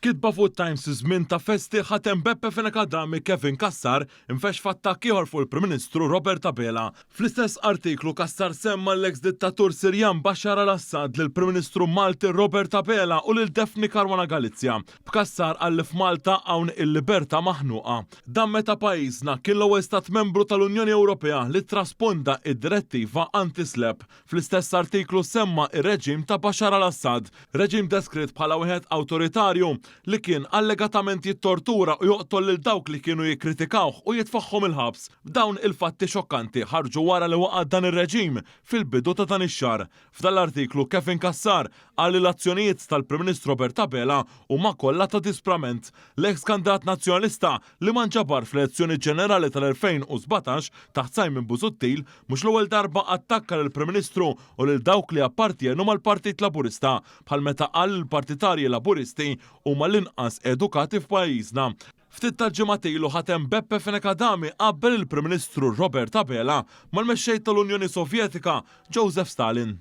F'kitba fuq Times żmien ta' festi ħatem Beppe Fenech Adami Kevin Cassar infexx f'attakk ieħor fuq il-Prim Ministru Robert Abela. Fl-istess artiklu Cassar semma l-eks dittatur Sirjan Bashar al-Assad lill-Prim Ministru Malti Robert Abela u lil Daphne Caruana Galizia. B'Cassar qal li f'Malta hawn il-libertà maħnuqa. Dan meta pajjiżna kien l-ewwel stat membru tal-Unjoni Ewropea li ttrasponda id-direttiva anti-SLAPP. Fl-istess artiklu semma r-reġim ta' Bashar al-Assad, reġim deskritt bħala wieħed awtoritarju li kien allegatament jittortura u joqtol lil dawk li kienu jikkritikawh u jitfagħhom il-ħabs. Dawn il-fatti xokkanti ħarġu wara li waqa' dan ir-reġim fil-bidu ta' dan ix-xahar. F'dan l-artiklu Kevin Cassar qal li l-azzjonijiet tal-Prim Ministru Robert Abela huma kollha ta' disprament. L-eks kandidat Nazzjonalista li ma nġabar fl-elezzjoni ġenerali tal-2017 taħt Simon Busuttil mhux l-ewwel darba attakka lill-Prim Ministru u lil dawk li jappartjenu mal-Partit Laburista, bħal meta qal li l-partitarji Laburisti huma l-inqas edukati f'pajjiżna. Ftit tal-ġimgħat ilu ħatem Beppe Fenech Adami qabbel il-Prim Ministru Robert Abela mal-mexxej tal-Unjoni Sovjetika, Joseph Stalin.